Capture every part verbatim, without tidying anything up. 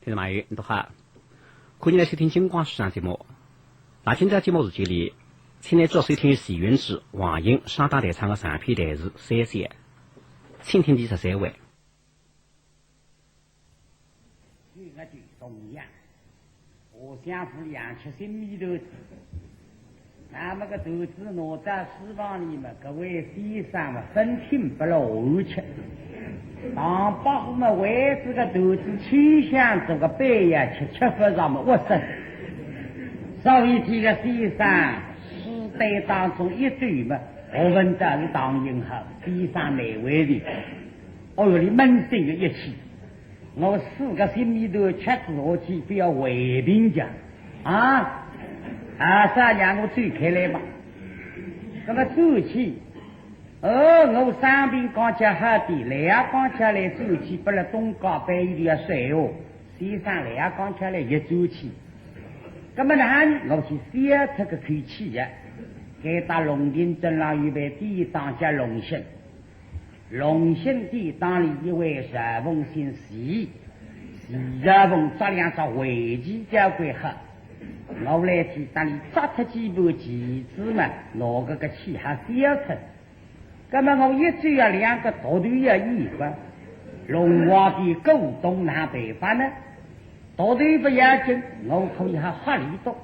听众朋友，大家好，欢迎来收听金光书场节目。那今朝节目时间里，请来做收听徐云志、王英双档弹唱的长篇弹词《三笑》，请听第十三回。 我就同样，我想是两吃新米团子，那么个团子拿到书房里嘛，各位先生嘛，分清不落下去。唐伯虎嘛，为这个团子清香做个备呀，吃吃不上嘛，饿死。所以这个先生书台当中一走嘛，我闻到是唐寅好，先生难为情。 哦哟，你闷声个一气，我四个新米团吃仔下去，不要胃病讲啊？啊，啥让我走开来嘛？那么转去，哦，我生病刚吃好的，来啊，刚吃来转去，不了东家背一条水哦，先生来啊，刚吃来一转去。那么呢，我是消出个口气呀，该搭龙庭镇浪有爿店当家龙兴。 龙兴店当里一位裁缝姓徐，徐裁缝着两只围棋交关好。我来去搭里扎脱几盘棋子嘛，拿搿个气还消脱。那么我一转啊，两个独头要一个，龙王的股东哪办法呢？独头不要紧，我可以还吓里笃。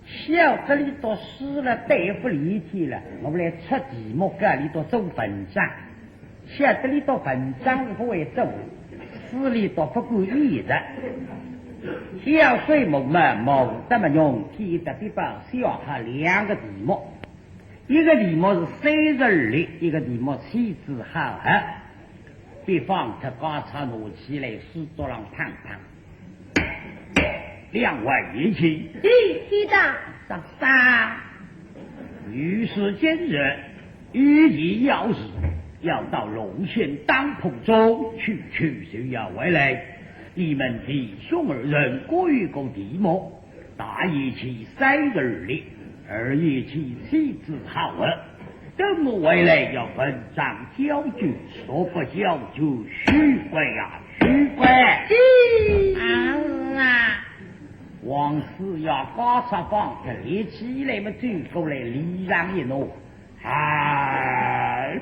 晓得里笃书了，对付里天了，我来出题目，搿里笃做文章。晓得里笃文章勿会做，书里笃不管意思。晓水墨嘛，墨得么用，天得笔宝，小哈两个题目。一个题目是三十而立，一个题目妻子好合。笔放脱，交叉拿起来，书桌浪碰碰。 两位贤妻，咦，先生。啥啥？女婿今日有件要事，要到龙兴当铺中去，去就要回来。你们弟兄二人各有个题目，大贤妻三十而立，二贤妻妻子好合。 等我回来要文章交卷，若不交卷，休怪呀，休怪。是。啊，是啊。王四爷高差放得立起来么，走过来，礼上一揇。哎，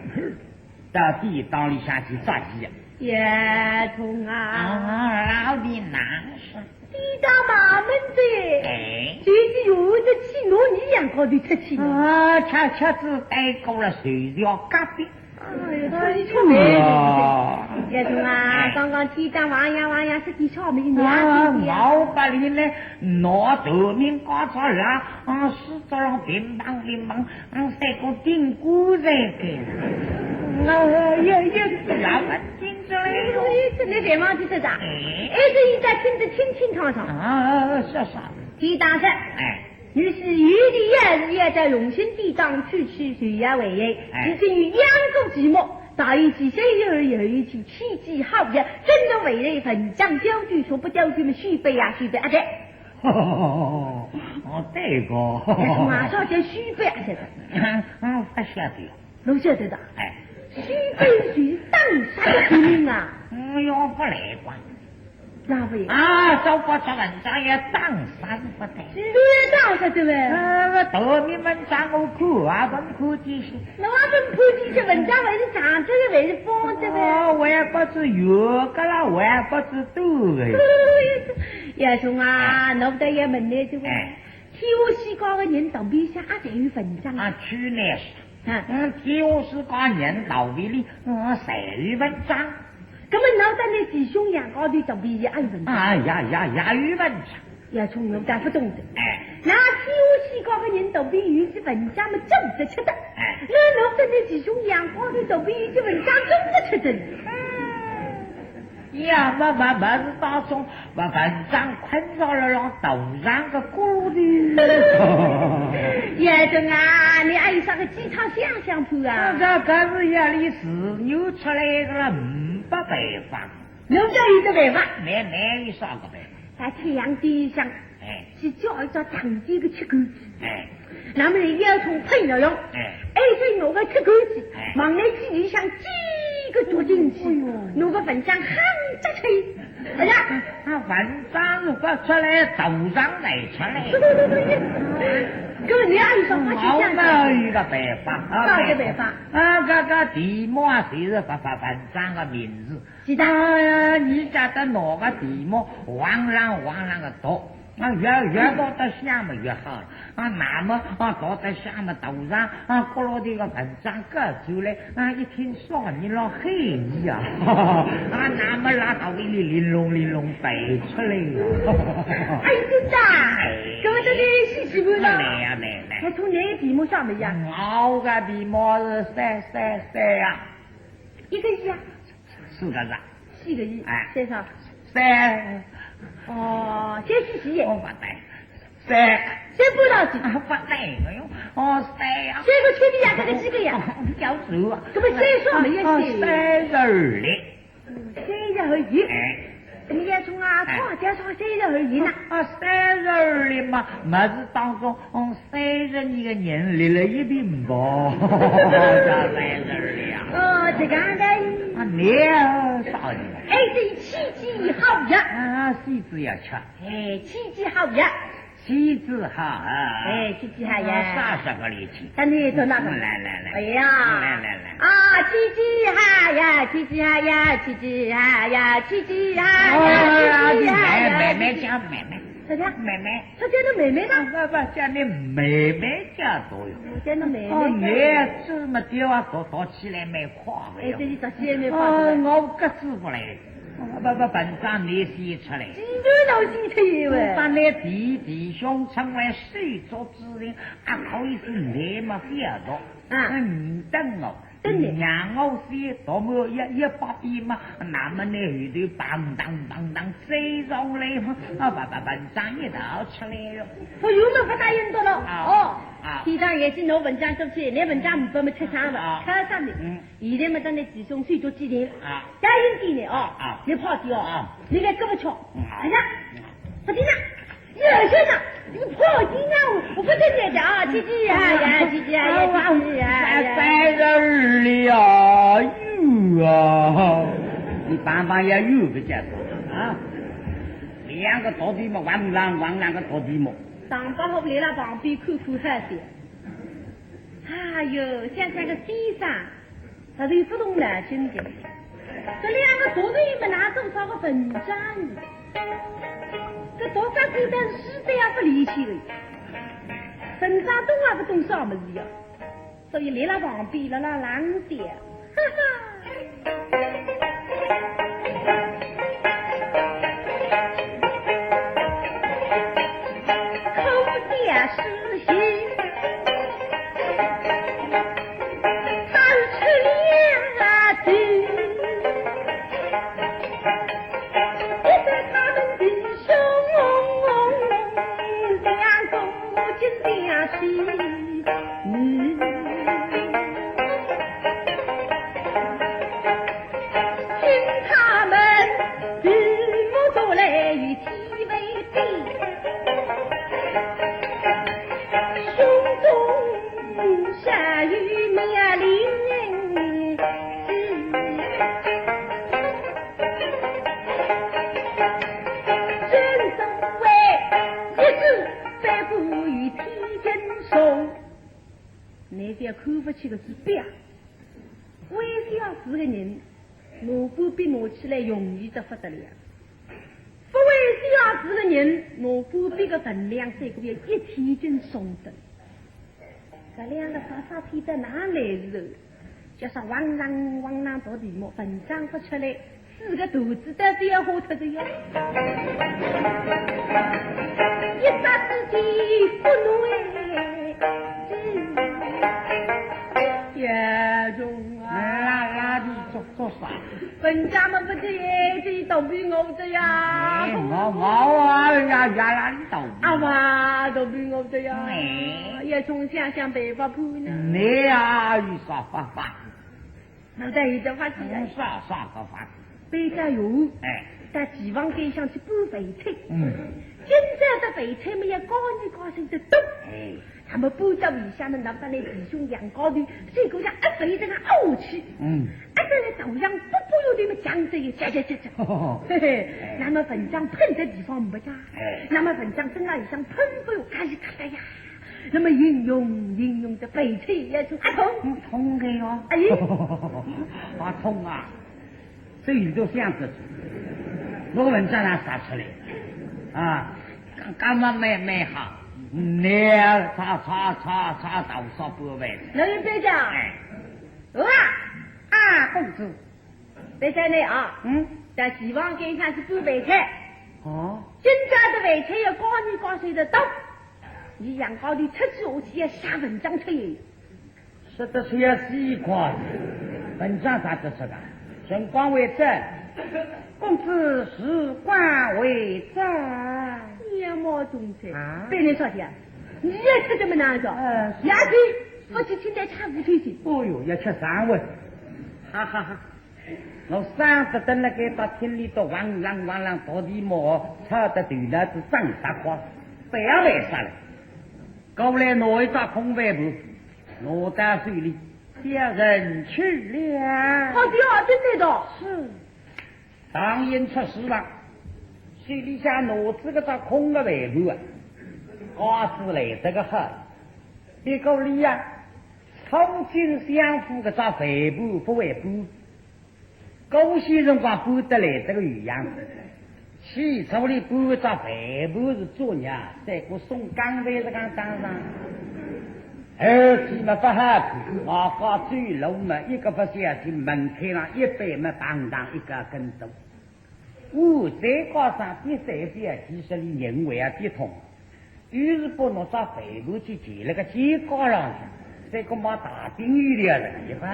到店当里向去扎棋呀。叶童啊。啊，老弟哪是？ 店当忙门的，哎。就是有的去拿你两个头出去呢。啊，吃吃子带过了，随时要隔壁。哎呀，出去吃饭。啊。叶童啊，哎。刚刚店当忙呀忙呀，是点啥没有？啊，我把你来拿头名高招了，啊，是这样乒乓乒乓， 嗯，三个顶过来的。那也，也是咱们听着嘞。哎，这你别忘记这个。哎。哎，这一家听得清清爽爽。啊，是，是。第一档是，哎。你是有的要是要到荣兴地当去，去，就要回来。哎。已经有两个题目，大一期、三一二，有一期，七期、好的，真的回来，文章交卷，说不交卷么，续费呀，续费啊，对。 哦，这个。哎，马上就续费啊，这个。嗯，嗯，不晓得。侬晓得的。哎。续费是打啥个题目啊？嗯，要不来管。哪位？啊，早把这文章也打啥不得。是打啥的嘞？呃，头面文章我看啊，文看几些。 侬也勿怕搿些文章还是长着个，还是方着个？哦，我也勿知有个啦，我也勿知道个。叶童啊，哎。侬勿得也问来这个。哎。天下世界个人肚皮里向也侪有文章啊。啊，去呢是。啊。嗯，天下世界人肚皮里，嗯，侪有文章。 那么侬搭㑚弟兄两家头肚皮里也有文章？啊，也，也，也有文章。叶童，侬讲勿懂的。哎。那天下世界个人肚皮里有些文章么，做得出的。哎。那侬搭㑚弟兄两家头肚皮里有些文章做得出的。嗯。也没，没，没事当中，把文章困牢了，让头上个骨头。叶童啊，你还有啥个鸡汤想想看啊？那这个是夜里自然出来个了，没办法。 侬叫有个办法。没，没有啥个办法。在太阳底下，哎。去叫一只大点个吃狗子。哎。那么呢，要从喷了用，哎。哎，所以拿个吃狗子，哎。往那鸡里向几个啄进去，哎呦。拿个文章夯着吹，哎呀，文章是发出来，图上来出来。搿么你阿有啥法子想呢？我嘛有个办法，啊，啥个办法？啊，搿个题目啊，侪是发发文章个名字。是的。啊，你晓得拿个题目，往上往上个读，啊，越越读得响嘛越好了。啊，那么啊，读得响嘛，图上啊，角落头个文章搿出来，啊，一听 少年郎海伊啊，啊，那么拉到里里玲珑玲珑飞出来呀。哎，真的啊？哎。搿么这个稀奇不呢？来呀，来，来。我从哪个题目上面呀？我个题目是三三三呀。一个一啊？四个字。四个一。哎。先生。三。哦，先稀奇。我勿对。三。先不要紧。啊，勿对个哟。哦，三呀。先个缺的呀，这个几个呀？哦，要走啊。搿么先说没有写。啊，三十二嘞。 嗯，三十二。哎。搿么要从啊，哎。快点说三十二呢？啊，三十二里嘛，么子当中，嗯，三十二个人立了一并吧，叫三十二里啊。哦，这样的。啊，你啊，少年。哎，这七子好呀。啊，喜子要吃。哎，七子好呀。 喜子好啊。哎，喜子好呀。啥时候里去？等你走那个。来来来。哎呀。来来来。啊，喜子好呀，喜子好呀，喜子好呀，喜子好呀，哎呀，喜子好呀，你来，慢慢讲，慢慢。怎么样？慢慢。他叫你妹妹呢？啊，不，不，叫你妹妹叫多哟。我叫你妹妹哦，叫。你这么叫啊，读，读起来蛮快的哟。哎，对，你读起来蛮快的。啊，我搿子不来。 啊，不，不，文章你写出来。既然侬写出来了。把你弟弟兄称为手足之情，啊，可以是你嘛写作。啊。嗯，等我，等你。让我写到么一，一百遍嘛，那么你后头砰当砰当追上来嘛，啊，把，把文章一道出来了。我又没法答应的了。啊。哦，啊。天上也是拿文章做起，拿文章没法么吃上了，啊。看上的。嗯。现在嘛，等你弟兄手足之情。啊。 答应给你哦，啊。你跑的哦，啊。你来跟我去。嗯。哎呀，不行了，有些呢，你跑的呢，我不得了的啊，姐姐呀呀，姐姐呀呀，姐姐呀呀。三十二里啊，有啊，你帮帮也有个介绍啊。两个大地嘛，汪啷汪啷个大地嘛。上班好来了旁边看看好些。哎呦，像像个先生。 他是不动脑筋的。这两个读书人们拿多少个文章呢？这读书人的书本也不离去的，文章懂也不懂啥么子呀？所以立了旁边，立了浪的，哈哈。 请他们举目过来与体会的，胸中山有苗林子，正所谓一枝百步与天间松。 那些看不起的是表，会写字的人，拿笔笔拿起来容易得不得了。不会写字的人，拿笔笔的分量赛过要一天斤重的。这两个啥啥天在哪来的？叫啥汪啷汪啷读题目，文章不出来。 四个肚子到底要花脱的呀。一霎之间不能哎，这严重啊！拉拉的做做啥？人家们不是哎，这一倒闭我的呀。哎，我我啊呀，原来你倒闭。啊哇，倒闭我的呀。哎。也从想想办法不呢。你呀，有啥办法？ 我在一个法子哎。啥啥个法子？背着油，哎。在厨房间上去搬饭菜。嗯。今朝的饭菜么要高二高三的多。哎。那么搬到里向呢，那么那弟兄两高头，这个像一肥这个傲气。嗯。啊，这个头上不不有对么讲这一讲讲讲讲，嘿嘿，那么文章喷的地方没呀？哎，那么文章身浪向喷粉，嘎里嘎啦呀。那么应用应用的白菜也是啊痛，嗯，痛的哟。哎，啊痛啊，这你都想得出，我文章哪啥出来啊？干嘛没没好？你啊，差差差差多少百万？那你别讲，哎，啊啊，公子。 白菜呢啊，嗯，在厨房间上是搬白菜。哦，今朝的白菜要高年高岁的多，你阳光里出去下去要写文章出来。说得出要死快，文章啥得出的？辰光为证，公子时光为证。你也莫种菜啊，被人说的，你也吃这么难着？呃，是。下去，夫妻请在茶屋里去。哦哟，要吃三碗，哈哈哈。 我上次蹲辣该搭听里头哇啦哇啦，到底毛吵得头脑子长大快，不要为啥了。过来拿一只空饭盘，拿到手里，叫人去了。好的，好的，知道。是。唐寅出书房，手里向拿仔个只空个饭盘啊，架子来得个好。别个里呀，初进相府个只饭盘不会搬。 过歇辰光搬得来这个有样子。起初里搬只饭盘是作孽，再过送钢板是讲当上。而且嘛不好看，外加走路嘛一个不小心，门槛上一绊嘛，当当一个跟斗。我再加上比赛比，其实里人为啊跌痛。 于是把拿只饭盘去掮了个肩胛浪向，再个往大厅里头了一放。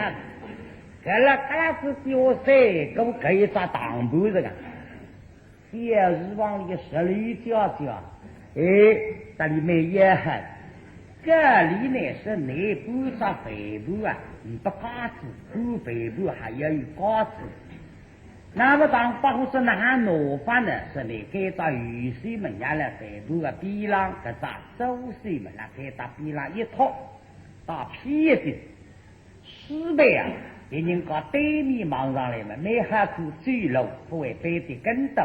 搿了搿啦子比我三个搿一只当盘是个，小厨房里十里家家，哎，搭里蛮要好。搿里呢是拿半只饭盘啊，呒不架子，半饭盘还要有架子。 那么唐伯虎说哪哼拿法呢？是拿该只御史门下来饭盘个边浪，搿只左手门啦，该搭边浪一托，到偏一点，书背啊，别人家对面望上来嘛，蛮好看走路，不会绊跌跟斗。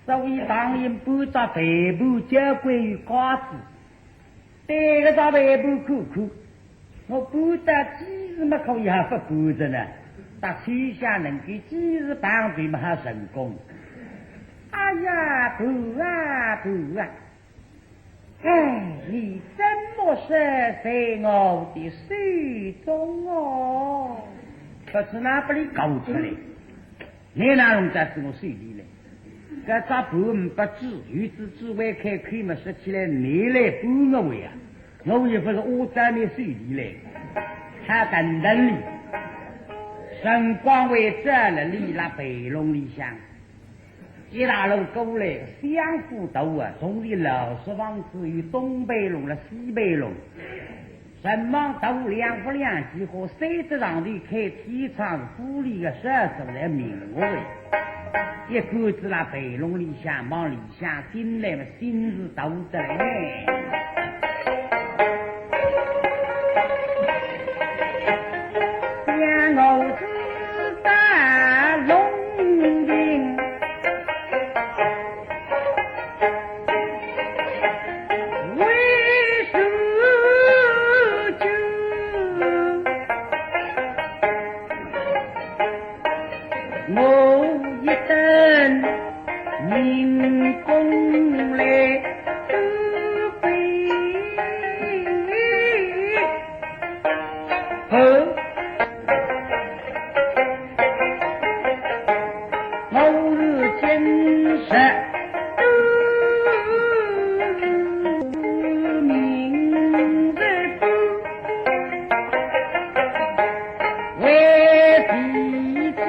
所以唐寅半只饭盘交关有架子， 对搿只饭盘看看，我搬到几时么可以还勿搬着呢？搭秋香能够几时碰头么还成功。哎呀，盘啊，盘啊！哎，你怎么说在我的手中哦？可是哪不里搞出来？ 你哪弄得是我手里来？搿只盘勿止，有只只会开口么，说起来你来搬我呀，我也勿是窝在你手里来。他等等你，辰光会早了，你辣备弄里向。一大路过来，相府大啊，从前老式房子有东备弄了西备弄， 辰光大两房两间，三只床头开天窗，是府里个小主人名额。一个子辣备弄里向，往里向进来么，心事大得来呢。想我是大龙庭。 为数九，我一等民工来都被 我是今日明日为地主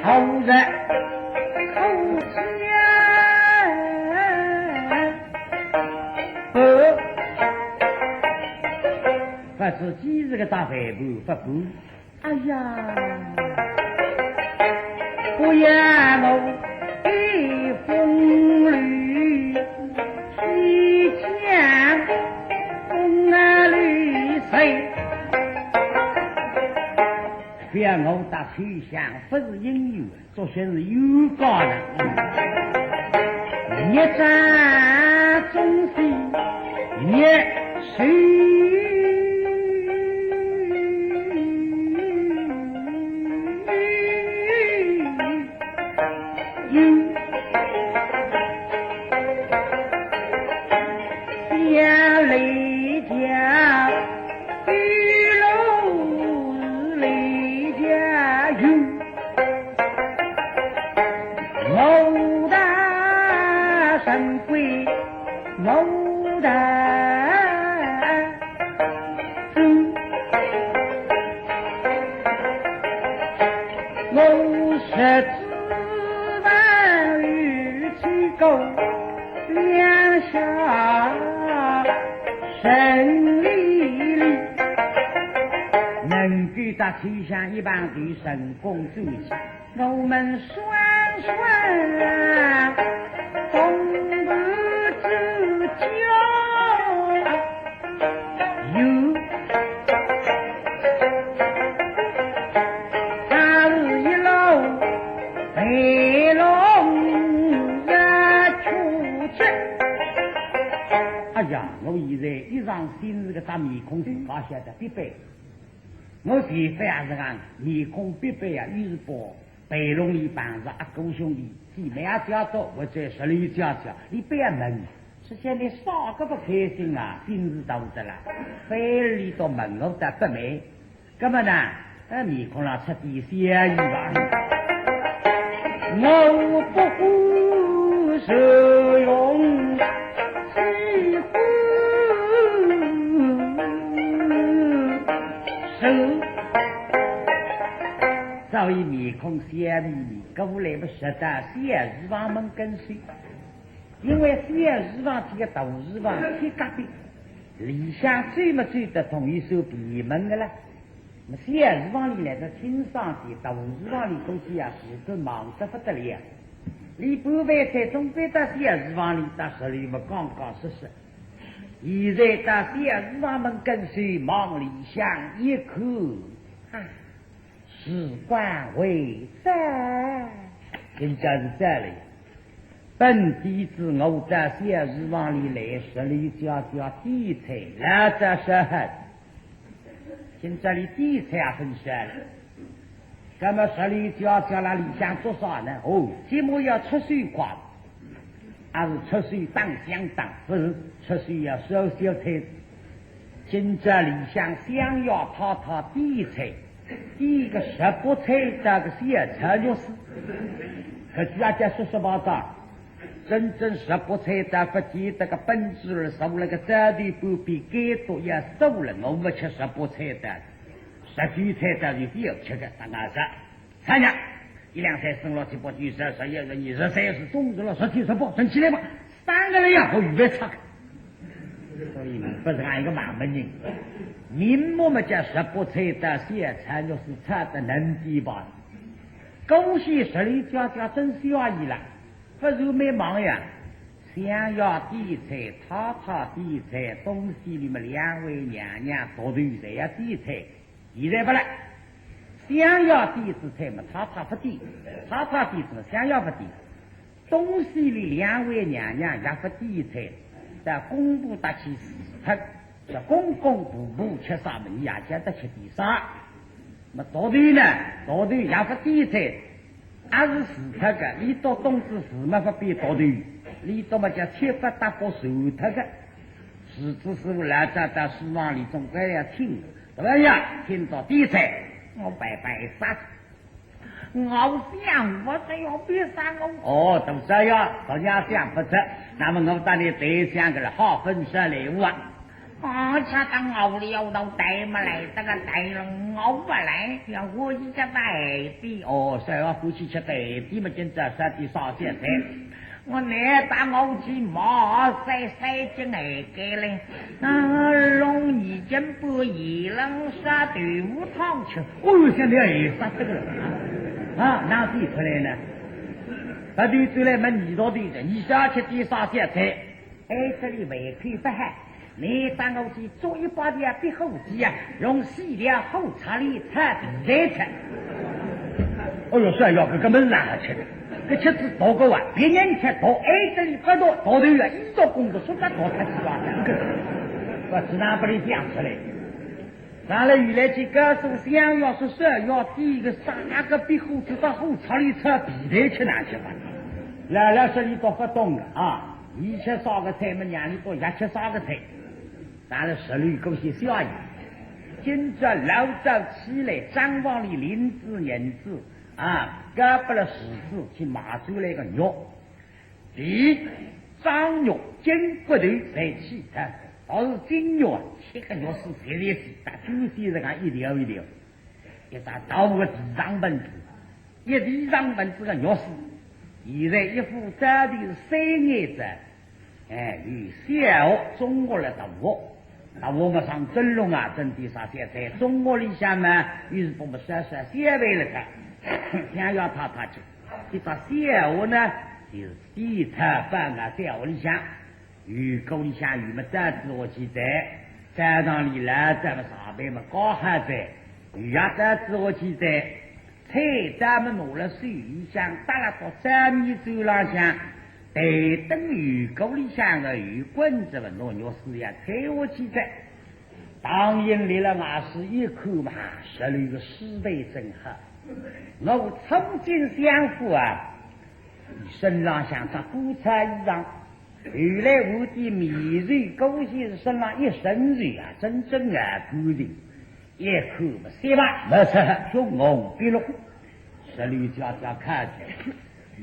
后日后天。 勿是几时个大饭盘勿搬。哎呀，不要我一风流，西江风啊流水。 不要我搭秋香勿是姻缘，作兴是冤家呢。日照中西日收。 能够搭秋香一碰头成功转去，我们双双同步之交。 有，他是一路白龙也出去。哎呀，我现在一上心，搿个大面孔自家晓得必白。我前番也是讲，面孔必白啊，又是白。 白龙里碰着阿哥兄弟，姊妹啊姐姐，或者十六姐姐，你覅问，实在你啥个勿开心啊，心事大得了，反而你倒问我得勿美。葛么呢，呃，面孔上出点笑意吧。我不过是用几乎是 所以面孔笑眯眯，过来么实在小厨房门跟首。因为小厨房搿个大厨房贴隔壁，里向走么走得同一扇屏门个了。那么小厨房里来得清爽点，大厨房里估计啊，事体忙得不得了。里半饭菜总归到小厨房里，到十六么刚刚实实。现在到小厨房门跟首，望里向一看，啊， 时光回转，真正是这里。本底子我到小厨房里来，十六姐姐点菜，老早说好，今朝里点菜也分晓了。那么十六姐姐辣里向做啥呢？哦，起码要出手快。 还是出手打相打，勿是出手要烧小菜。今朝里向相爷太太点菜，点个十八菜搭个小炒肉丝，搿句也叫说说八道。真正十八菜搭勿见得个本主儿坐辣个灶头旁边，该多也瘦了，我勿吃十八菜搭，十九菜搭就覅吃个，大家说。 三日，一两三四五六七八九十十一十二十三十四十五十六十七十八，整起来吧，三个人呀，我预备吃。所以呢，勿是俺一个蛮门人，明目么叫十八菜搭小炒肉丝炒得能点吧。恭喜十六姐姐真是愿意了，勿是蛮忙呀。相爷点菜，太太点菜，东西里么两位娘娘独头侪要点菜。 现在勿来，相爷点仔菜么，太太勿点，太太点仔么，相爷勿点。东西里两位娘娘也勿点菜，到公婆搭去辞脱，说公公婆婆吃啥么，伲也叫得吃点啥。么独头呢，独头也勿点菜， 还是辞脱个，俚笃懂仔事么勿必独头，俚笃么叫七八搭八辞脱个。厨子师傅老早到书房里总归要请，对勿啦？请到点菜，我摆摆啥子？我想我这要别啥我。哦，大少爷，大家想勿着，那么我搭你对想个了，好分享礼物啊。 啊，这个熬里熬到带么来，这个带了熬不来，要我一个带的。哦，是要夫妻吃带的么，今朝啥地啥现在？我拿大熬去买三三斤来给嘞，啊，弄一斤半一冷啥豆腐汤吃。哦哟，现在也杀这个了啊，啊，哪里出来呢？他对出来么，你到底的，你下去地啥现在？ 哎，这里胃口不好，你当我去做一把的壁虎鸡啊，用细料好茶里炒地菜吃。哦哟，是啊，要搿个物事哪好吃的？搿吃仔毒个哇，别人吃毒，哎，这里不毒，毒头呀，一刀功夫，说啥毒他去啊？搿个，我只能把你讲出来。上了雨来去告诉相爷说，是啊，要第一个杀那个壁虎，就到虎草里吃皮蛋吃哪去吧？老老实实都不懂的啊，你吃啥个菜么，让你多也吃啥个菜。 当然，十六个些小爷，今朝老早起来，账房里领仔银子啊，交拨了厨子去买出来个肉，皮、张肉、筋骨头侪去脱，倒是精肉啊，吃个肉是实在是，大猪蹄子讲一条一条，一只大个蹄上盆子，一蹄上盆子个肉丝，现在一副到底是三眼子。 哎，有小学、中学了大学，大学嘛上蒸笼啊，蒸点啥小菜，中学里向嘛，又是拨么烧烧小饭了个。想要太太去，搿只小学呢，就是低头班啊，小学里向，有个里向有么早子我记得，早上里来咱们上班嘛搞好哉，有啊早子我记得， 菜刀么拿了手里向，搭了到灶面头浪向，待等油锅里向个油滚仔么，拿肉丝也菜下去哉。唐寅立了外势一看嘛，十六个师妹真好，我初进相府啊，身浪向着布衫衣裳，后来我的面肉勾线身浪一身肉啊，真正啊干净。 一看么，雪白，没出血，血红毕露。十六家家看见，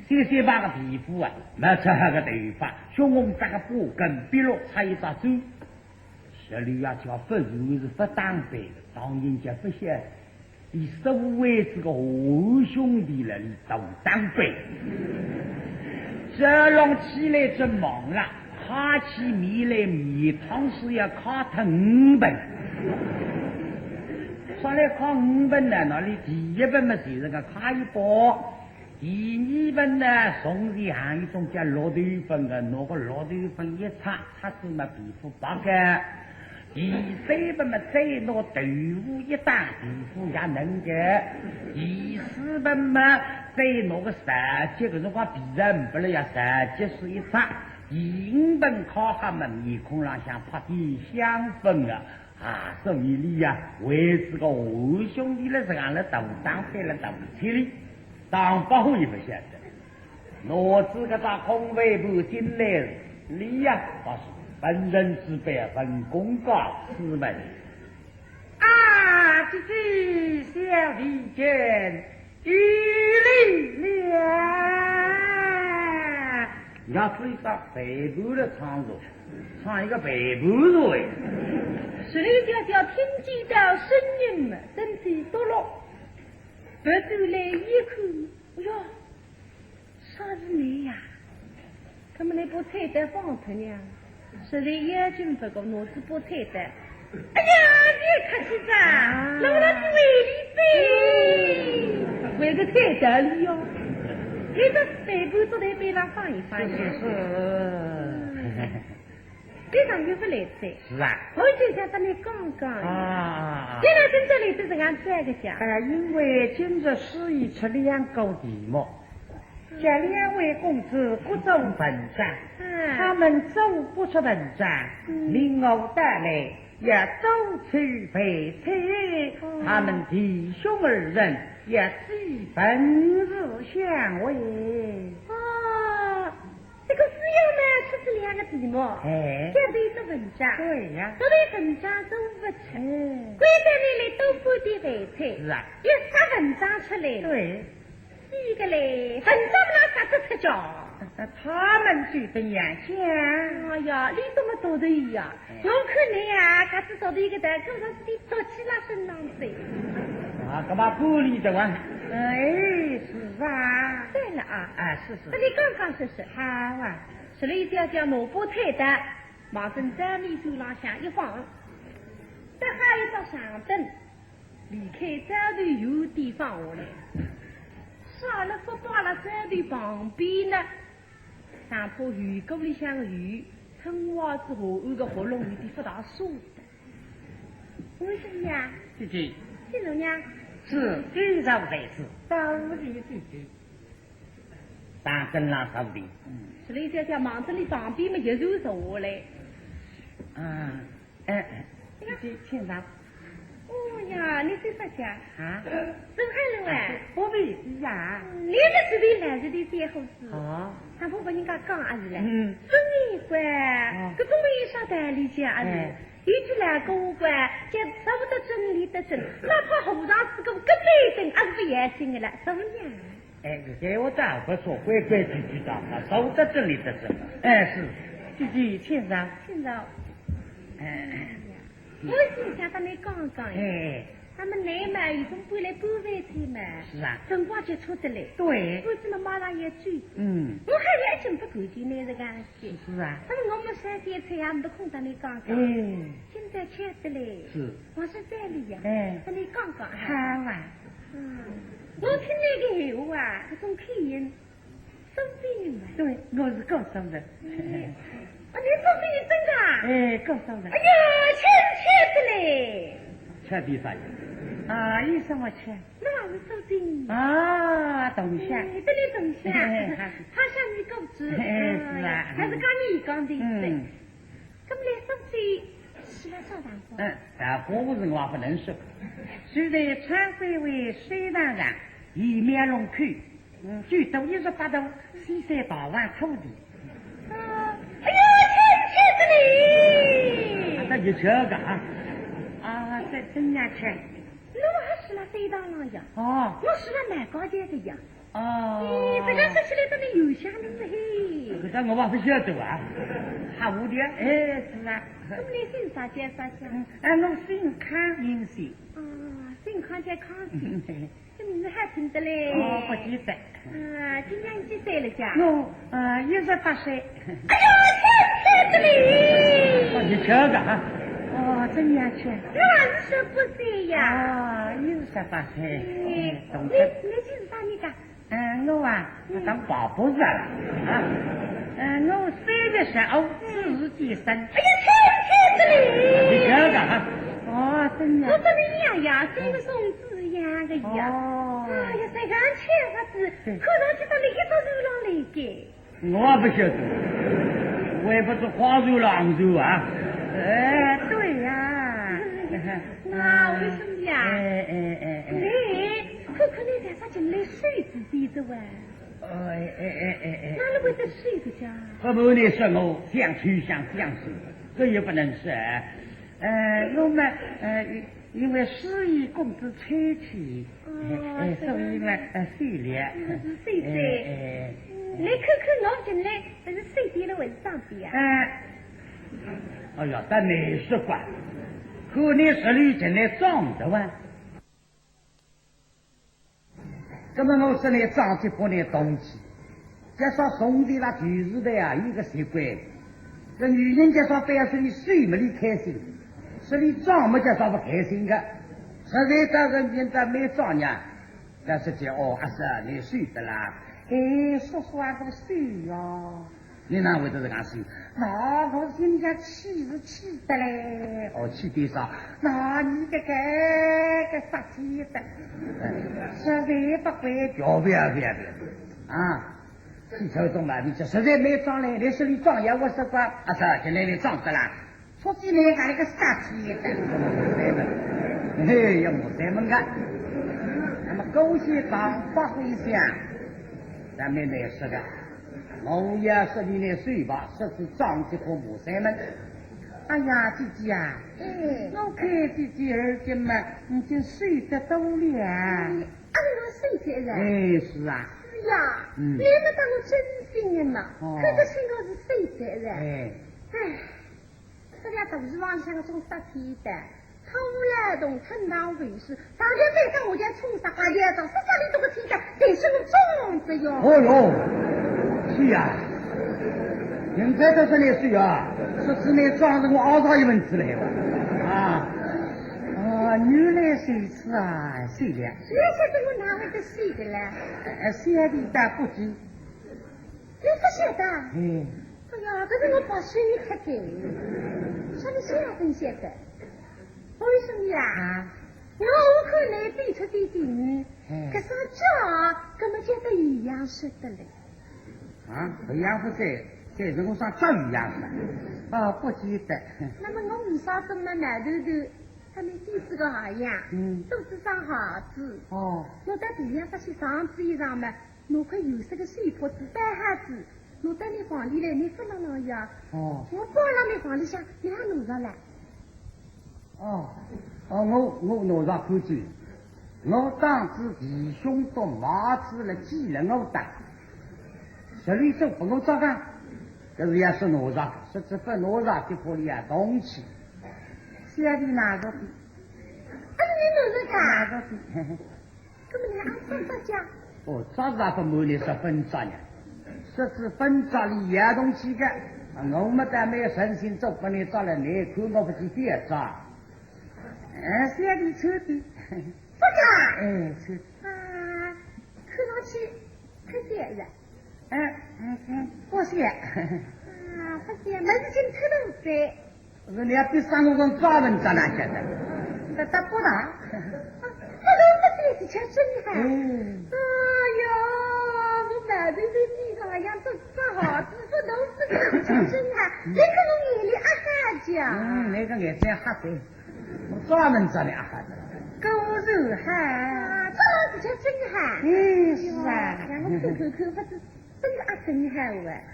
雪雪白个皮肤啊，没出血个头发，血红白个发根毕露，插一只手。十六啊，叫不然是不打扮的，当然叫不晓得，伊所谓这个好兄弟了，伊大打扮。这浪起来真忙了。 揩起面来，面汤水要揩脱五盆。啥来揩五盆呢？那里第一盆嘛，就是个揩一包。第二盆呢，从前还有一种叫绿豆粉的，拿个绿豆粉一擦，擦出嘛皮肤白个。第三盆嘛，再拿豆腐一打，皮肤也嫩个。第四盆嘛，再拿个烧结，搿辰光皮子没了呀，烧结水一擦， 第五盆揩好么，面孔浪向拍点香粉啊，啊，所以伊呀，为这个好兄弟了，实梗了大打扮了大气哩，打扮好也不晓得。拿仔搿只空饭盘进来，伊呀，把本人之辈文公告示问。 啊，姐姐，小弟见有礼了。伢子一只饭盘了唱着，唱一个饭盘了哎。十六姐姐听见搿声音嘛，身体哆落，别转来一看，哎哟， 啥是你呀？搿么拿把菜刀放脱呢？实在要紧勿过，拿仔把菜刀。哎呀，你客气啥？啊。老老子为你背，为个菜刀哩哟。你这饭盘坐在边浪放一放呀。是，是，是。 非常有不来哉。是啊。我就想跟你讲讲。啊，啊，啊。现在跟这里是怎样这个讲？哎呀，因为今日师爷出两个题目，叫两位公子各做文章，嗯。他们做不出文章，嗯。命我带来，要多取肥菜，哦。他们弟兄二人要寄文字相会。哦， 这个师爷呢，出仔两个题目，哎。叫伊做文章，对呀。搿篇文章做勿出，嗯。关照伊来多搬点饭菜，是啊。一啥文章出来，对。第一个嘞，文章哪啥得出叫？那他们就怎样讲？哎呀，你怎么读的呀？ 我看你呀，搿是做的一个代，搿是你做起了身浪子。啊，干嘛不理的哇？哎，是啊。对了啊。啊，是，是。那你刚刚说说。好啊。说了一家家萝卜菜的，马上在米酒浪向一放，再还一只长凳，离开灶头有地方下来，啥了不把了灶头旁边呢？ 上铺油锅里向个油，春花子下颚个喉咙有点勿大舒服。我说呀，姐姐。这种呀，是，今朝在此，到此一举。当真啦，到底。嗯。是嘞，姐姐，忙着哩，旁边么也就坐下来。啊，哎，姐姐，请上。哦呀，你是啥家？啊？真好了啊。不必呀。嗯，你们这边来着的小伙子。哦。他不把人家讲啊，是嘞。嗯。真的乖，哦。这种没啥道理讲啊，是。哎。 有句老古话，叫坐得正，立得正，哪怕和尚是个跟头等，也是不要紧的了，怎么样？哎，这个我倒不错，规规矩矩的，坐得正，立得正。哎，是，姐姐请上。请上。哎，我心想跟你讲讲，哎，哎。他们来嘛，已经搬来搬回去嘛，是啊。辰光就错得来，对。搬去嘛，马上也走。嗯。我还要一直不看见你这个。 是啊。那么我们三天才也没空跟你讲讲。哎。现在吃得嘞。是。我是这里呀，哎。跟你讲讲啊。好啊。嗯，我听那个闲话啊，这种口音，苏州人嘛。对，我是江苏人。哎。啊，你苏州人真的啊？哎，江苏人。哎呀，吃，吃得嘞。吃的啥呀？啊，有什么吃？ 那是苏州人。啊，同乡。哎，对嘞，同乡。哎，好。他向你告知。哎，是啊。哎，还是跟你讲的，嗯。对。那么来苏州是了啥辰光？嗯，啊，我是我不能说。住在川归为水塘上，一面弄去，嗯，最多一十八度，西山大湾土地。啊，哎呦，吃，吃得嘞。啊，那就吃个啊。啊，这真要吃。 我还是了水塘上呀。哦。我是了蛮高兴的呀。哦。哎，这个说起来真的有想头嘿。这个我还不晓得啊。好的，哎，是啊。那么你姓啥叫啥叫？嗯，哎，我姓康，姓许。啊，姓康叫康许。嗯，对。这名字好听的嘞。哦，不记得。 啊，今年几岁了家？我，呃，一十八岁。哎呦，太太的嘞！哦，你这个啊？哦，真年轻。我二十八岁呀。啊，一十八岁。哎，嗯，懂得。你，你姓啥名家？嗯，我啊，嗯。当保不是了。啊，嗯，我三月十五，子时几生。哎呀，太太的嘞！你这个啊？哦，真年轻。我跟你一样呀，三月送子一样的呀。哦。哎呀，这个缺啥子？ 对。看上去到了一只船浪来的。我也不晓得，我也不是花船浪船啊。哎，对呀。哎呀，那我说呀，哎，哎，哎，哎。你看看你在啥进来水仔洗着哇？哎，哎，哎，哎，哎。哪里会得水的家？不瞒你说，我想去想想去，这也不能说。呃，我们，呃，因为师爷公子抽起，哦，哎，哎，这个所以呢，呃，水了。是，是，水，水。哎，哎。你看看我进来，这是水的了还是脏的呀？哎，哎呀，但没说过，看你水里进来脏的哇。 那么我说呢，张吉把你动气，介绍兄弟啦，就是的呀，有个习惯，这女人介绍不要说你水么里开心，说你脏么介绍不开心的，实在到人家到没脏呀，但是讲哦，阿是你水的啦，哎，叔叔啊，这个水呀。 你哪会得这样说？那我心里气是气的嘞。哦，气的啥？那你这个，个杀气的，哎，实在不会。不要，不要，不要，不要。啊，气头中了，你这实在没装嘞，你是你装呀，我是装。啊，是，现在你装的啦。出去呢，还那个杀气的。嘿，要没什么个。那么狗血当发挥一下，咱们没事的。 我也说你那水吧，说是张吉和木三门。哎呀，姐姐啊，哎。我看姐姐而今嘛，已经瘦得多了。嗯，哎，我瘦得了。哎，是啊。是呀，嗯。你们当我真心的嘛，哦。可是现在是瘦得了。哎。哎，这条大树上像个种杀气的。 冲来动，冲到为止，上天再讲我家冲杀，关键上是这里这个天下，谁是我种子哟？哦哟，是呀，现在都是你水啊，是是你装着我熬上一盆子来了。啊，啊，原来如此啊，是的。谁晓得我哪会得水的嘞？呃，小弟倒不知。你不晓得？哎。哎呀，这是我把水喝的，什么晓得晓得？为什么呀？啊？我看来对出对对呢，哎。搿双脚，搿么叫得一样式的嘞。啊，一样式的，这是我双脚一样式的。啊，不记得。那么我唔少这么难头头，他们几十个好样，嗯。都是双鞋子。哦。我到地上发些长子衣裳嘛，拿块有色个水泡子带下子，拿到你房里来，你勿拿拿呀。哦。我包了你房里向，你还拿着了。 哦，哦，我，我拿着看见，我当仔弟兄到帽子了，记了我打，这里就不我着讲，搿是要是拿着，实在不拿着，就可以啊，动气。是啊，你拿着的。啊，你拿着的啊？拿着的。 搿么你阿叔叔讲？哦，叔叔也不瞒你说分着呢，说是分着哩也动气个，啊，我们倒没有诚心做分你着了，你看我不去点着。哎，是啊，你穿的。不假。哎，穿。啊，看上去很显然。哎，嗯，嗯，不显。啊，不显，门前看到在。 我说你要比上我讲抓人咋哪晓得？这打不打？不都不对，是吃真哈。嗯。哎哟，我买的这地方要这这好，这这都是吃真哈。那个我眼里啊哈讲。嗯，那个眼睛哈谁？我抓人咋的啊哈的？狗肉哈。啊，这是吃真哈。嗯，是啊。哎哟，让我看看看，不是 真个啊，真好哎。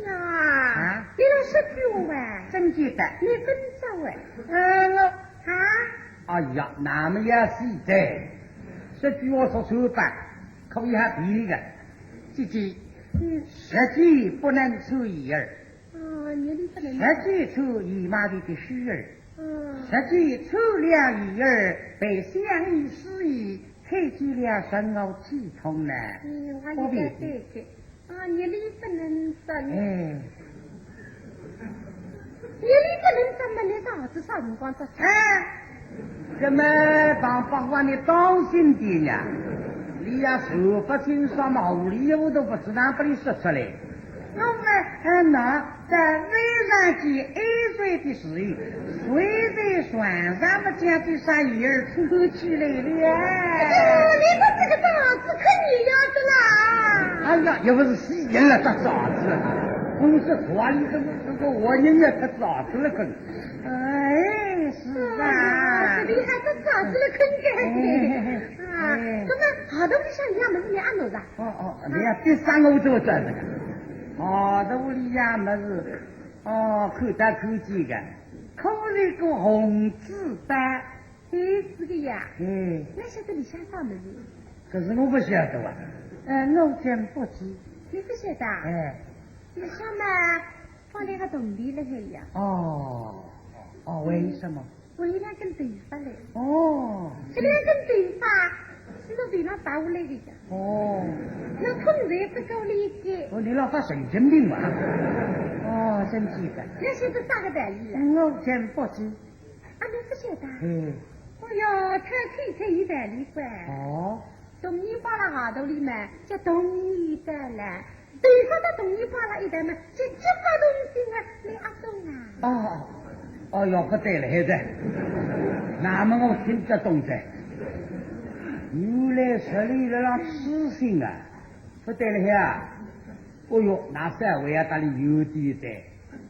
呀，啊？你来说句话哎，真记得。你跟着哎。嗯，我啊？哎呀，那么也是的。说句话说穿吧，可以还比喻个。姐姐，嗯。实际不能穿衣儿，哦，你的不能。实际穿衣裳的虚儿，嗯。实际穿了衣儿，被相爷师爷 看见了神我气痛呢。嗯，我也在对对。啊，你理不能说呢。哎。你理不能说嘛，你到底啥辰光说？哎，这么大伯话你当心点呀，你要说不清爽嘛，无理由都不知道把你说出来。我们，哎，那 在晚上几二岁的时候，睡在床上么，将这双鞋儿穿起来了。哎呦，你们这个爪子可厉害的啦！哎呀，也不是洗人了，这爪子，我是说你这个，这个活人也这爪子了，可。哎，是啊。哎呀，这里还是爪子了，可以。哎，啊，哎。那么好东西像一样么，你也弄着。哦，哦，你要第三个我怎么转这个？哦，这屋里呀，么是 哦，看到看见个，可是个红纸包。对，是个呀。哎。那晓得里向啥物事？可是我不晓得啊。呃，我真不知。你不晓得啊？哎。里向嘛，放了个铜钿了海呀。哦，哦，为什么？ 我有两根头发嘞。哦。这两根头发是从头上拔下来的呀。哦。那碰着这个里的。哦，你老发神经病嘛？哦，真奇怪。那是个啥个道理啊？我真不知。啊，你不晓得啊？嗯。哎呀，他口才有道理个。哦。 铜钿包了鞋头里嘛，叫铜钿袋了。头发到铜钿包了一袋嘛，叫结巴铜钿啊，你阿懂啊？哦，哦哟，不对了，现在，那么我听得懂哉。原来这里来了痴心啊，不对了呀。哦哟，那三位啊，搭里有点在，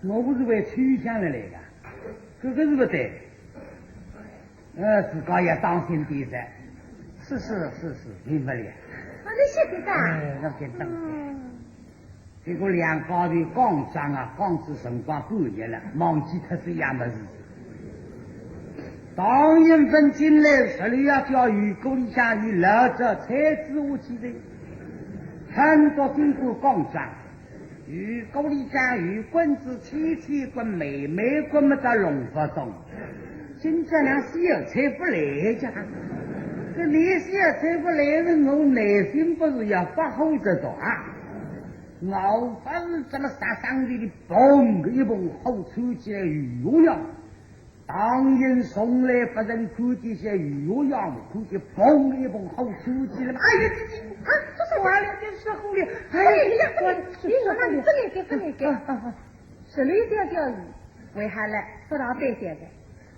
我不是为抽象的来的，这个是不对。 呃，自家也当心点噻。是是是是，明白了。啊，你晓得的。哎，那便当然。嗯。结果两家头讲账啊，讲仔辰光半日了，忘记脱这样么事。唐英芬进来，十六夜叫雨锅里向有老早菜子下去的，很多经过讲账。 雨锅里向有滚仔，天天滚，每每滚么得弄勿动。今朝那小菜勿来家，搿你小菜勿来是我内心不是要发火得着啊？我勿是这么杀伤力的，嘣一盆火窜起来，雨呀！ 唐寅从来不曾看见像雨下样，看见嘣一盆火出去了嘛。哎呀，这这啊，这是完了，这失火了。哎呀，哎呀，不能，你说那里不能给，不能给。啊啊啊！十六条条鱼，为啥嘞？不让带下的。